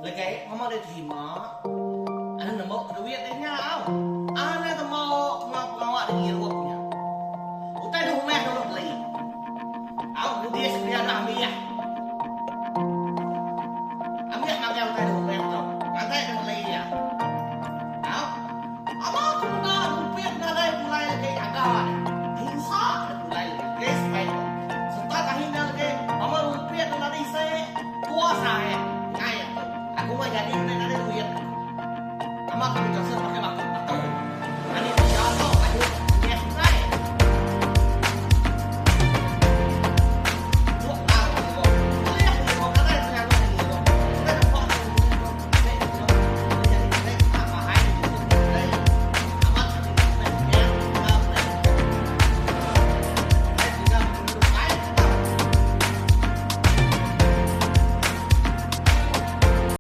Legai pama deh terima. Anang nemu ke duit deh nya au. Anang temu enggau pengawa deh ngirup nya. Utai deh rumah dulu beli. Au mudis dia dah ambiah. Ambiah magang utai deh rumah.